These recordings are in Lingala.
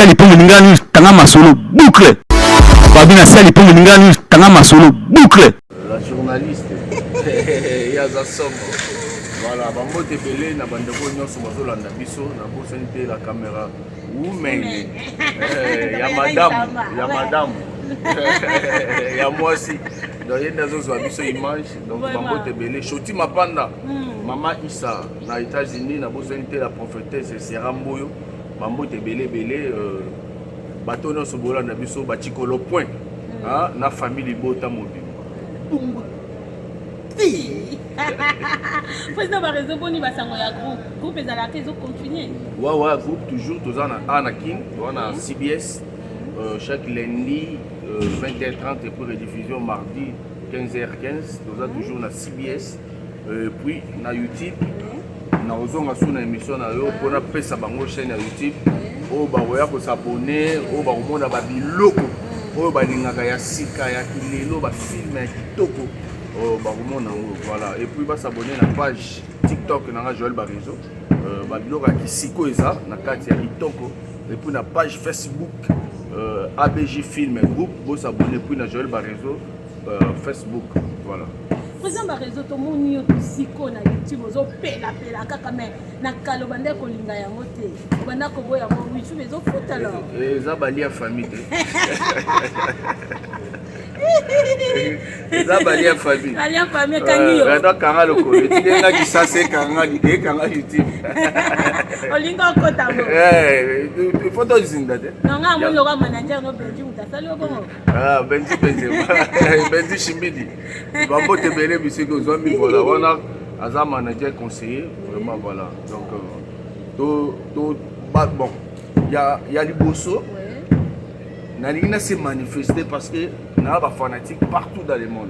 Sia Lipongo Lingala News tanga masolo boucle. Babi na Sia Lipongo Lingala News tanga masolo boucle. La journaliste ye aza somo. Voilà, bambote ebele na bandeko nyonso bazolanda biso, nabosani te la camera woman eh, ya madame ya madame ya mwasi donc ye nde azozwa biso image donc bambote ebele shoti mapanda hmm. mama isa na états-unis nabosani te la prophétesse sera mboyo bambote ebele ebele euh, bato nyonso bolanda biso bachikolo point hmm. na famille libota mobimba. Président ba réseau boni basango ya groupe groupe ezalaka ezo continuer. Ouais, groupe toujours toza na A na Kin, toza na mhm. CBS euh, chaque lundi euh, 20h30 et puis rediffusion mardi 15h15 toza mhm. toujours na CBS euh, puis na YouTube mhm. nakozonga su na émission na yo mpo napesa bango chaîne ya YouTube oyo bakoya kosabone oyo bakomona babiloko oyo balingaka ya sika ya kilelo bafilme ya kitoko oyo bakomona yango voilà et puis basabone na page tiktok na nga joel bareseau euh, babiloko ya kisiko eza na kati ya kitoko et puis na page facebook euh, abg film groupe bosabone puis na joel bareseau euh, facebook voilà. Président bareseau tomoni yo siko na youtube ozopelapela kaka mais na kala obandaki kolinga yango te obanda koboya yango youtube ezofuta lo eza balia famille te eza balia famille balia famille ekangi yo eh, kanga lokolo etiki nga kisasa ekanga ekanga youtube olingi okota ngo eh, il faut tozinda te nonga amoni lokola manager no benji moto asali yo bongo ah, benji benzema benji shimbidi bambote ebele bisiki ozwami voilà wana aza manager conseiller vraiment voilà donc euh, to to ba, bon ya ya liboso nalingi na se manifester parce que naa ba fanatique partout dans le monde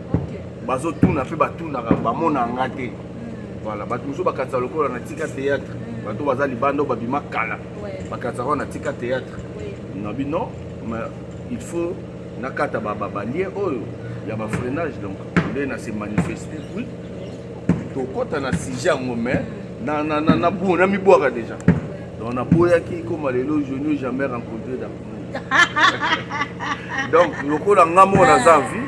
bazotuna mpe batunaka bamona nga te mm. voilà bato mosusu bakatisa lokola na tika théâtre mm. bato baza libanda oyo babima kala bakatisa kaka na tika théâtre nabi non mais il faut nakata balien oyo ya bafreinage donc nde na se manifester oui tokɔta na sujet yango mais namibwaka déjà donc naboyaki koma lelo je n'ai jamais rencontré dans donc lokola nga moko naza en vie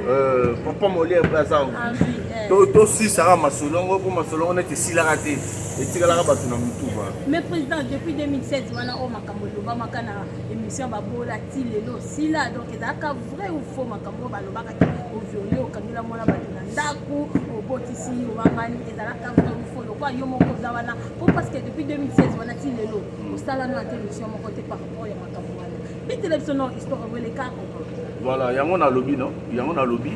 euh, papa molière mpe aza en vie eh. tosisaka masolo yango mpo masolo yango neti esilaka te etikalaka bato na mitu mais président depuis 2016 wana oyo makambo elobamaka na émission babola ti lelo sila donc ezalaka vrai ou faux makambo oyo balobaka te oviole okangela mwana bato na ndako obotisi owangani ezalaka vrai ou faux lokola yo moko oza wana po parce que depuis 2016 wana ti lelo osala no ata émission moko te par rapport ya makambo wana betela biso no histoire yango eleka koma. Voilà yango nalobi no yango nalobi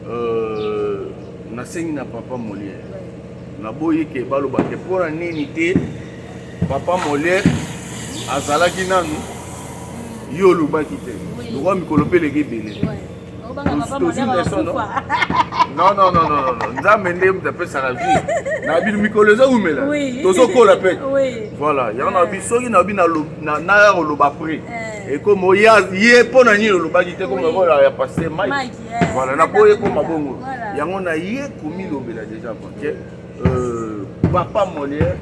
euh, nasengi na papa Molière naboyi ke baloba ke mpo na nini te papa Molière azalaki nanu yo olobaki te lokola mikolo mpe eleki ebele tozwi leçon non non non non non non nzambe nde moto apesaka vie na bino mikolo ezowumela tozokola mpe voilà yango na bi soki na bi naya koloba après eh. ekoma ye mpo na nini olobaki te koma lokola ya pasteur mike eh. voilà naboyi ekoma bongo yango na ye komilobela déjà ke euh, papa molière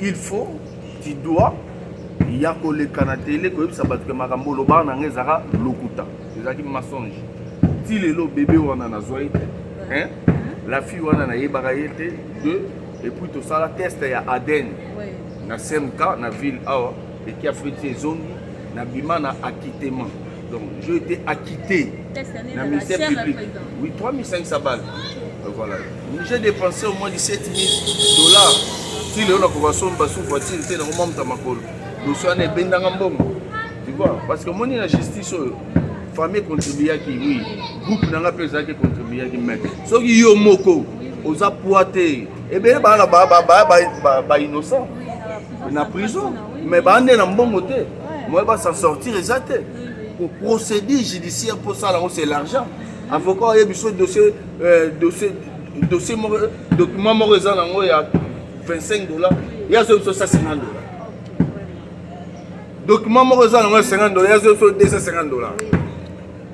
il faut tu dois ya koleka na tele koyebisa bato ke makambo olobaka na ngai ezalaka lokuta ezalaki mensonge ti lelo bebe wana nazwa ye te hein? la fille wana nayebaka ye te deux et puis tosala test ya ADN na CMK na ville awa eki afriti ezongi nabima na acquittement donc j'ai été acquitté na ministère public oui 3500 balles euh, voilà j'ai dépensé au moins 17 000 dollars ti lelo nakoka somba su voiture te nango mamuta makolo dossier wana ebendanga mbongo tu vois parce que omoni na justice oyo famille contribuaki oui groupe na nga mpe ezalaki contribuaki mais soki yo moko oza poids te ebele baa na bainnocent na prison mais baa nde na mbongo te moye ba s'en sortir eza te po procédure judiciaire mpo osala yango c'est l'argent avocat oyebi so dossier euh, dossier dossier moko document moko eza nango ya 25 dollars ye azoyebi so 150 dollars document moko eza nango ya 50 dollars ye azoyebi so 250 dollars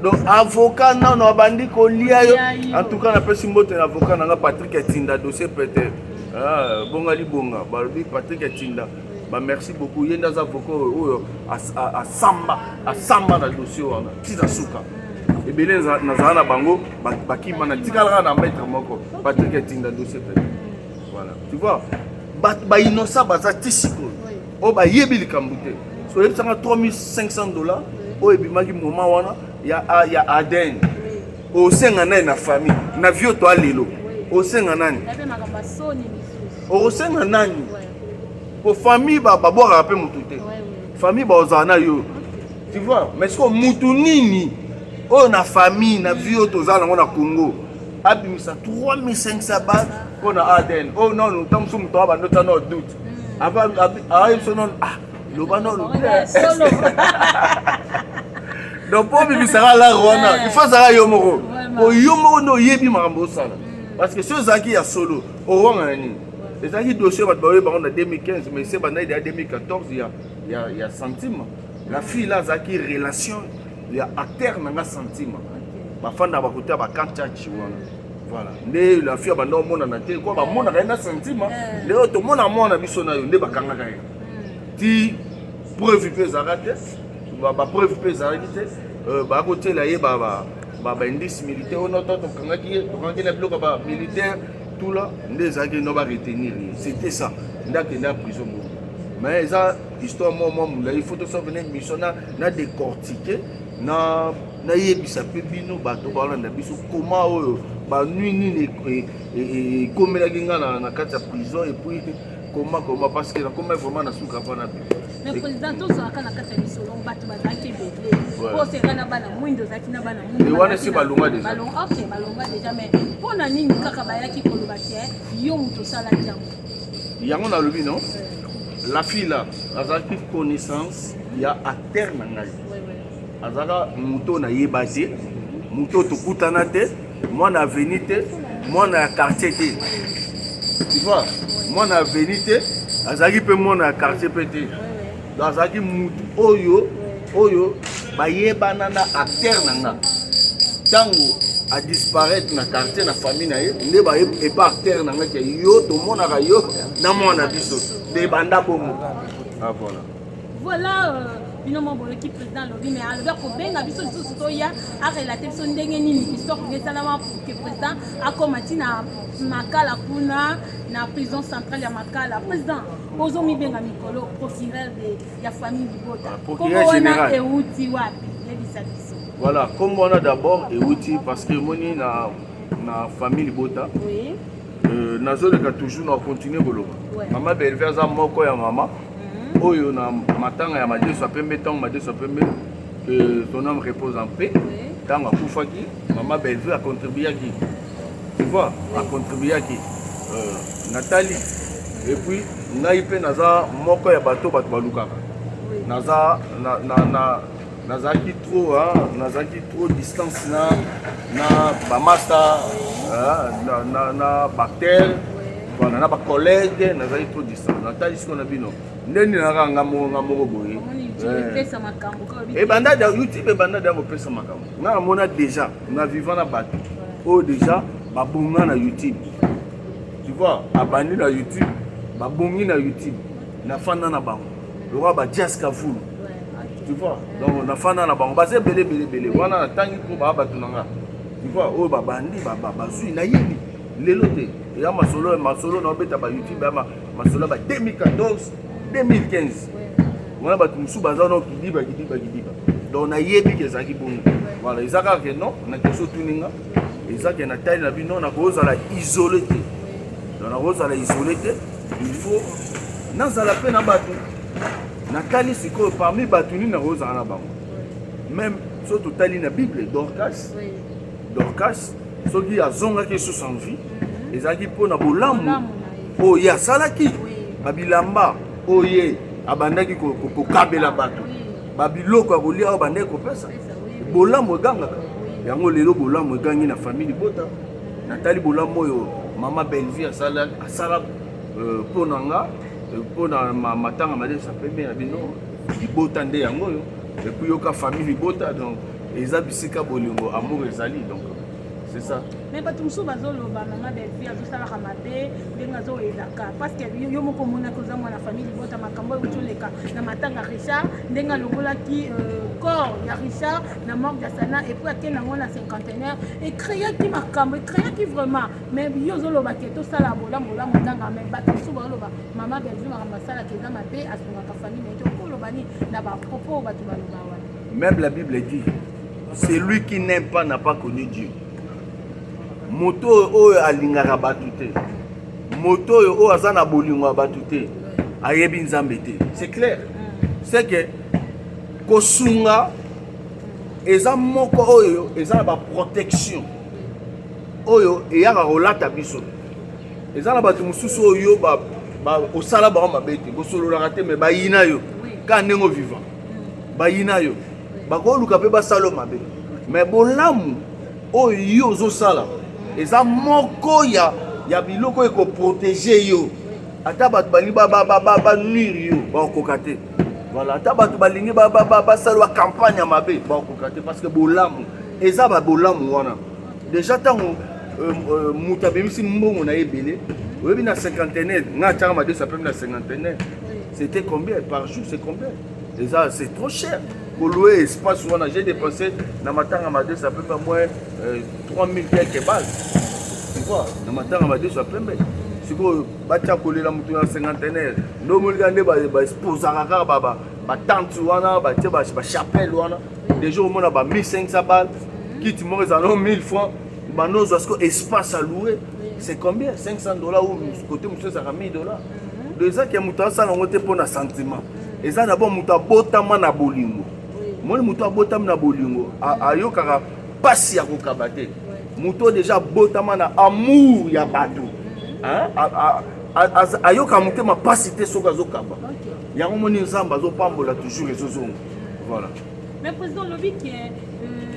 donc avocat nano abandi kolia yo en tout cas napesi mbote na avocat na nga Patrick Etinda dossier peut-être ah, bonga libonga balobi Patrick Etinda. Ba merci beaucoup, ye nde aza avocat oyo asamba asamba na dossier wana tina suka. Ebele nazala na bango bakima, na tikalaka na maître moko, Patrick Etinda, dossier pe. Voilà, tu vois, bato bainnocent baza ti sikoyo oyo bayebi likambo te. So oyebisanga 3500 $ oyo ebimaki moment wana ya ADN, osenga nani na famille na vie to alelo? Osenga nani? Okosenga nani? Po famille babwakaka mpe motu te, famille bazala na yo, tu vois. Mais sikoyo mutu nini oyo na famille na vie oyo toza nango na Congo abimisa 3500 bal mpo na ADN oyo? Nanu ntango mosusu moto awa bandota no doute, ayebi biso nanu, ah, loba nanu. Donc mpo obimisaka lare wana, il faut azalaka yo moko, po yo moko nde oyebi makambo osala. Parce que so ezalaki ya solo, owanga na nini? Ezalaki dossier bato baoyeba yango na 2015, mais se bandaki deya 2014 ya centime. La fille là azalaki relation ya acteur na nga centime, bafandaka bakote ya bakanchachi wana. Voilà nde la fille abanda omonana te kwa bamonaka ye na sentiment nde oyo tomona mwana biso na yo nde bakangaka ye ti preuve mpe ezalaka te, bapreuve mpe ezalaki te. Bakotiela ye baindice militaire oyo to tokangaki ye, tokangaki na biloko ya bamilitaire tula nde ezalaki no baretenir ye. C'était ça nde akende ya prison moko. Mais eza histoire mwa mwa molai, faut tosala émission na décortiquer, na nayebisa mpe bino bato balanda biso koma oyo banui nini ekomelaki nga na kati ya prison et puis koma parce que nakoma vraiment na suka mpana. Mais président, tozalaka na kati ya lisolo, bato bazalaki ebele po oseka na bana mwindo, ozalaki na bana. Mwindo wana esi balonga déjà. Ok, balonga déjà, mais mpo na nini kaka bayaki koloba te yo moto osalaki yango? Yango nalobi non, la fille là azalaki connaissance ya acteur na ngai, azalaka moto nayeba te, moto tokutana te, mwana avenue te, mwana ya quartier te, tu vois, mwana avenue te, azalaki mpe mwana ya quartier mpe te. Donc azalaki mutu oyo bayebana na acteur na nga. Ntango adisparaître na quartier, na famille na ye nde epa acteur na nga ke yo tomonaka yo na mwana biso nde ebanda bongo. Ah, voilà. Voilà, bino mo boyoki président alobi, mais alobi akobenga biso lisusu toya arelater biso ndenge nini histoire konge esalama pour que président akoma ntina Makala kuna na prison centrale ya Makala. Président, ozomibenga mikolo procureur de ya famille libota. Kombo wana euti wapi? Yebisa biso. Voilà, kombo wana d'abord euti parce que moni na famille libota, nazoleka toujours na continue koloba, mama Belve aza moko ya mama oyo na matanga ya Madeso ya Pembe. Ntango Madeso ya Pembe, que son âme repose en paix, ntango akufaki, mama Bellevue acontribuaki, tu vois, acontribuaki. Natali et puis ngai mpe naza moko ya bato balukaka, naza na nazalaki trop, hein, nazalaki trop distance na bamasta, na baacteur, voilà, na bacollègue, nazalaki trop distance. Natali sikoyo na bino nde nini naka nga moko boye. Ebanda YouTube, ebanda da kopesa makambo. Nga namona déjà na vivant na bato oyo déjà babonga na YouTube, tu vois, abandi na YouTube, babongi na YouTube, nafanda na bango lokola badias kavulu, tu vois. Donc nafanda na bango, baza ebele ebele ebele wana natangi mpo baa bato na nga, tu vois, oyo babandi bazwi. Nayebi lelo te, eya masolo masolo na obeta ba YouTube ya masolo ya ba 2014, 2015 wana, bato mosusu baza wana kidiba kidiba kidiba. Donc nayebi ke ezalaki bongo. Voilà, eza kaka ke non, na question otuninga, eza ke natali na bino, nakozala isolé te. Donc nakozala isolé te, il faut nazala mpe na bato. Natali sikoyo parmi bato nini nakozala na bango. Même so totali na Bible, Dorcas, Dorcas soki azongaki lisusu en vie, ezalaki mpona bolamu oyo ye asalaki, babilamba oyo ye abandaki kokabela bato, babiloko ya kolia oyo bandaki kopesa. Bolamu egangaka yango. Lelo bolamu egangi na famille libota. Natali bolamu oyo mama Bellevue asala mpo na nga, mpo na matanga Madesa Pembe na bino libota nde yango oyo. Et puis yoka famille libota, donc eza bisika bolingo, amour ezali. Donc c'est ça. Mais bato mosusu bazoloba mama Bellevue azosalaka mabe ndenge azoyelaka, parce que yo moko omonaki, oza mwana famille libota, makambo oyo oleka na matanga Richard, ndenge alongolaki corps ya Richard na morgue ya Sana et puis akende yango na cinquantenaire, ecréaki makambo, ecréaki vraiment. Mais yo ozoloba ke tosala bolamu, bolamu ntanga, mais bato mosusu bazoloba mama Bellevue makambo asalaka eza mabe, asungaka famille na ye te. Okoloba nini na bapropos oyo bato baloba wana? Même la Bible dit: celui qui n'aime pas n'a pas connu Dieu. Moto oyo alingaka bato te, moto oyo aza na bolingo ya bato te, ayebi Nzambe te. C'est clair, c'est que kosunga eza moko oyo eza na baprotection oyo eyaka kolata biso. Eza na bato mosusu oyo osala bango mabe te, bosololaka te, me bayina yo kaka ndenge ovivant, bayina yo, bakoluka mpe basala yo mabe. Me bolamu oyo yo ozosala eza moko ya biloko oyo ekoprotéger yo. Ata bato balingi banuire yo, bakokoka te. Voilà, ata bato balingi basala bacampagne ya mabe, bakokoka te, parce que bolamu eza babolamu wana. Déjà ntango moto abimisi mbongo na ye ebele, oyebi na cinquantenaire, nga atiaka madeso apemi na cinquantenaire, c'était combien par jour? C'est combien eza? C'est trop cher kolouer espace wana. J'ai dépensé na matanga madeso ya pembe moins 3000 quelques balles, tu vois, na matanga madeso ya pembe. Sikoyo batia kolela motu na cinquantenaire, nde omolika nde baexposaka kaka batente wana, batie bachapelle wana. Déjà omona ba 1500 balles, kiti moko ezala no 1000 francs, bando ozwa. Siko espace à louer, c'est combien? 500 $ ou côté mosusu ezalaka 1000 $. Donc ezaki ya moto asala yango te mpo na sentiment. Eza d'abord moto abotama na bolingo. Moni moto abotami na bolingo ayokaka mpasi ya kokaba te. Moto déjà abotama na amour ya bato ayokaka motema mpasi te soki azokaba. Yango moni Nzambe azopambola toujours, ezozonga. Voilà. Mais président, olobi ke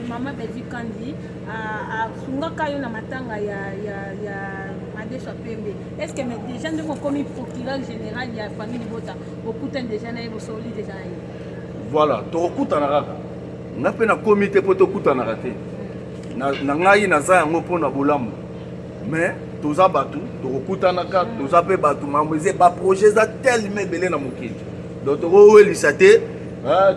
mama Bellevue Kandi asungaka yo na matanga ya madeso ya pembe. Est ce que, mais déjà ndenge okomi procureur général ya famille libota, bokutani déjà na ye, bosoli déjà na ye? Voilà, tokokutana kaka. Nga mpe nakomi te mpo tokutanaka te. Na ngai naza yango mpo na bolamu, mais toza bato, tokokutanaka, toza mpe bato. Mambo eza, baprojet eza tellement ebele na mokili, donc tokowelisa te,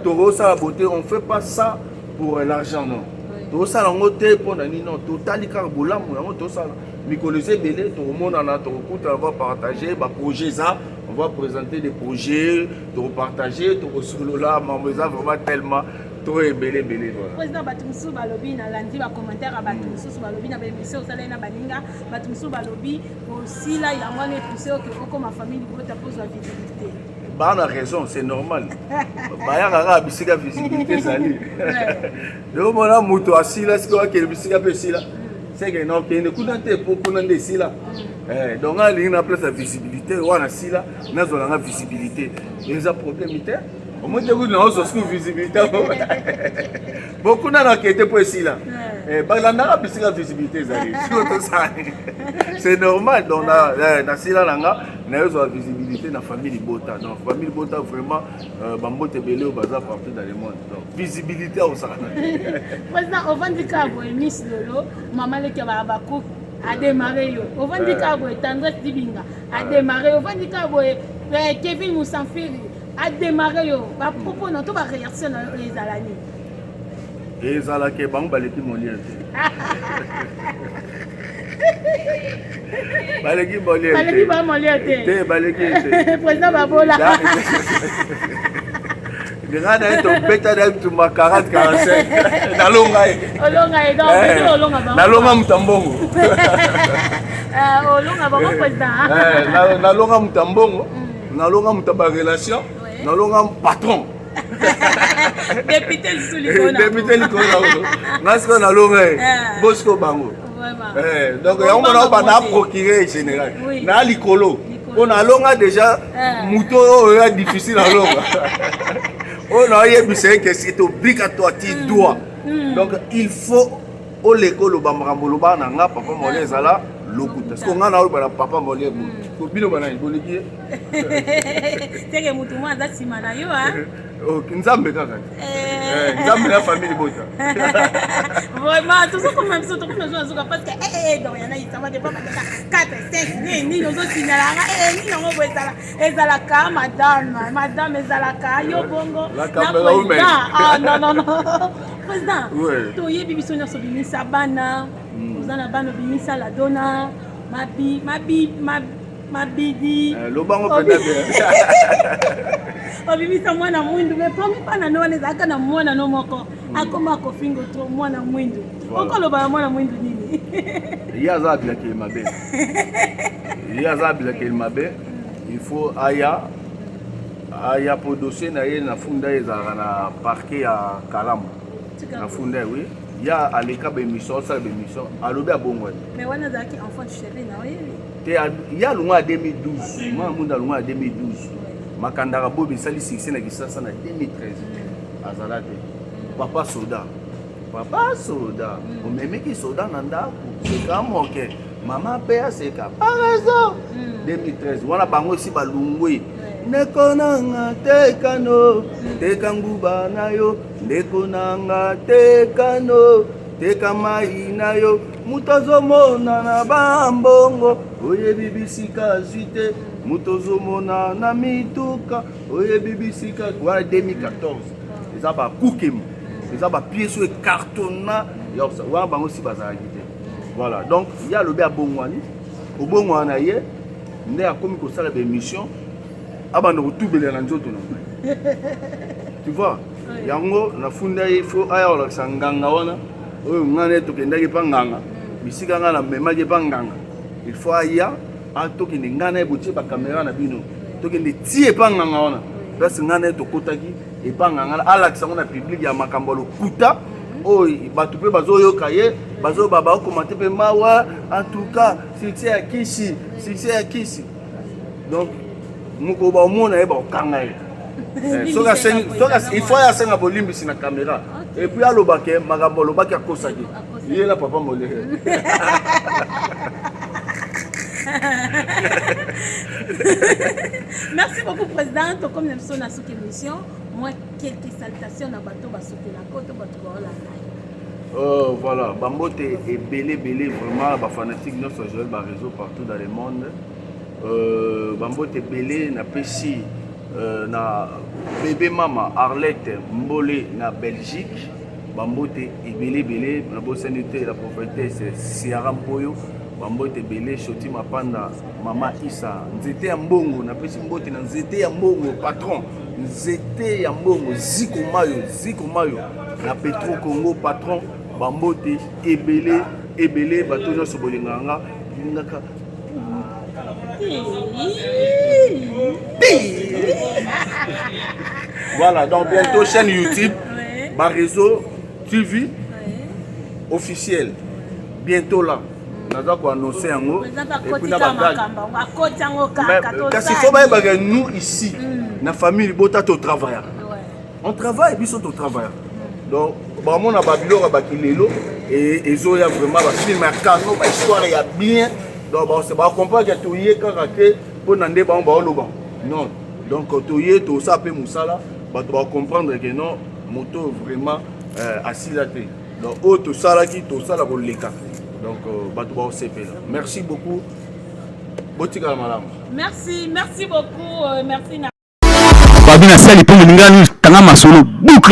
tokosala bote. On fait pas ça pour l'argent, non. Tokosala yango te mpo na nini? Non, totali kaka bolamu yango tosala. Mikolo eza ebele, tokomonana, tokokutana, va partager baprojet eza, on va présenter des projets, tokopartage, tokosolola. Mambo eza vraiment tellement to ebele ebele. Voilà. Président, bato mosusu balobi, nalandi bacommentaire ya bato mosusu, balobi na baémission osalai na baninga, bato mosusu balobi osila yango wana epuse oke okoma famille libota mpo ozwa visibilité. Baa na raison, c'est normal. Bayaka kaka bisika visibilité ezali. Donc mona moto asila, sikoyo akende bisika mpe esila, seke na okende kuna te po kuna nde esila. Donc nga alingi na place ya visibilité wana, sila nazwa nanga visibilité, eza problème te. Omoi te kutu naozwa siku visibilité bo kuna nakende te mpo esila. Balandaka bisika visibilité ezali. Siko tosala, c'est normal. Donc nasila na nga, nayozwa visibilité na famille libota. Donc famille libota vraiment, bambote ebele oyo baza partout dans le monde. Donc visibilité akosakana te. Président, ovandi kaka boye, miss Lolo, mama leki ya bakoki adémarre yo. Ovandi kaka boye, Tendresse Dibinga adémarre yo. Ovandi kaka boye, Kevin Musamfiri adémarre yo. Bapropos na to baréaction na yo ezala nini? Ezalaka bango baleki Molière te, baleki Molière. Baleki ba Molière te? Te, baleki te. Président babola. Nga na ye tobeta na ye tuma 40 45, nalonga ye. Olonga ye, donc olonga bango. Nalonga moto ya mbongo. Olonga bango, président. Nalonga moto ya mbongo, nalonga moto ya barelation, nalonga patron. Député lisusu likolo. Député likolo nango. Nga sikoyo nalonga ye, bo sikoyo bango. Donc yango mona bana procureur général na likolo mpo nalonga déjà moto oyo ya difficile alonga, oyo naoyebisa ye ke c'est obligatoire, tu dois. Donc il faut oleka oloba makambo oloba na nga papa Molière ezala lokuta. Siko nga naoloba na papa Molière boye, bino banani boleki ye? Teke motu moko aza nsima na yo. Nzambe kaka. Eh, nzambe na famille libota. Vraiment, tozokoma biso tokoma biso nazoka parce que eh eh donc yana isama depa mataka 4 5 nini nini ozosinalanga eh nini yango boye ezala ezalaka madame madame ezalaka yo bongo La na caméra président humaine. ah non non non président Ouais. toyebi biso nyonso obimisa bana oza na bana obimisa ladona mabi mabi mabidi Eh, lobango mpenza bien. Obimisa mwana mwindu, mais parmi bana no wana ezalaka na mwana no moko akoma kofingo to mwana mwindu. Okoloba na mwana mwindu nini? Ye aza abilakeli mabe, ye aza abilakeli mabe. Il faut aya aya po dossier na ye nafunda ye ezalaka na parquet ya Kalamu. Nafunda ye, oui. Ya aleka baémission, osala baémission, alobi abongwani. Mais wana azalaki enfant chéri na oyebi. Te, ye alongwa ya 2012, mwana mwindu alongwa ya 2012. Makandaka bobi esali succès na Kisasa na 2013, azala te. Papa soda, papa soda, omemeki soda na ndako, seka moke, mama mpe aseka par 2013 wana bango esi balungwe. Ndeko nanga tekano, teka nguba na yo, ndeko nanga tekano, teka mai na yo, moto azomona na bambongo, oyebi bisika azwi te, moto ozomona na mituka, oyebi bisika. Wana 2014 eza bakukemu, eza bapièce oyo ecartonna wana, bango si bazalaki te. Voilà, donc ye alobi abongwani, kobongwana na ye nde akomi kosala baémission, abanda kotubelela na nzoto na ngai, tu vois. Yango nafunda ye, faut aya kolakisa nganga wana oyo ngai nde tokendaki epa nganga, bisika ngai namemaki epa nganga. Il faut aya, tokende ngai na ye, botie bacaméra na bino, tokende ti epa nganga wana, place ngai na ye tokotaki epa nganga, alakisa yango na public ya makambo ya lokuta oyo bato mpe bazoyoka ye, bazoba baokomate mpe mawa. En tout cas, succès ya kisi, succès ya kisi. Donc mokolo baomona ye, bakokanga ye. Soki asengi, il faut asenga bolimbisi na caméra et puis alobake makambo alobaki, akosaki ye na papa Molière. Merci beaucoup, président. Tokomi na biso na suki émission. Moi, quelques salutations na bato basutelaka to bato baolanda. Voilà, bambote ebele ebele vraiment, bafanatique nyonso ya Joël Bareseau partout dans le monde. Bambote ebele napesi na bébé mama Arlette Mbole na Belgique, bambote ebele ebele. Nabosani te la prophétesse Siara Mpoyo, bambote ebele. Shoti Mapanda, mama Isa nzete ya mbongo, napesi mbote na nzete ya mbongo, patron nzete ya mbongo, Ziko Mayo, Ziko Mayo na Petro Congo, patron, bambote ebele ebele. Bato nyonso bolingaka nga, lingaka. Voilà, donc bientôt chaîne YouTube Baréseau TV officiel, bientôt là naza koannonce yango. Et puis na bagag, kasi faut bayebaka, nous ici na famille libota totravaillaka, on travaille, biso totravaillaka. Donc bamona babiloko ya bakilelo ezoya, vraiment bafilm ya kano, bahistoire ya bien. Donc bacomprendre ke toye kaka te mpona nde bango baoloba non. Donc toye tosala mpe mosala, bato bacomprendre ke non, moto vraiment asila te. Donc oyo tosalaki, tosala koleka. Donc bato baosepela. Merci beaucoup, botikala malamu. Merci, merci beaucoup, merci na Babi na sali mpo moninga tanga masolo boucle.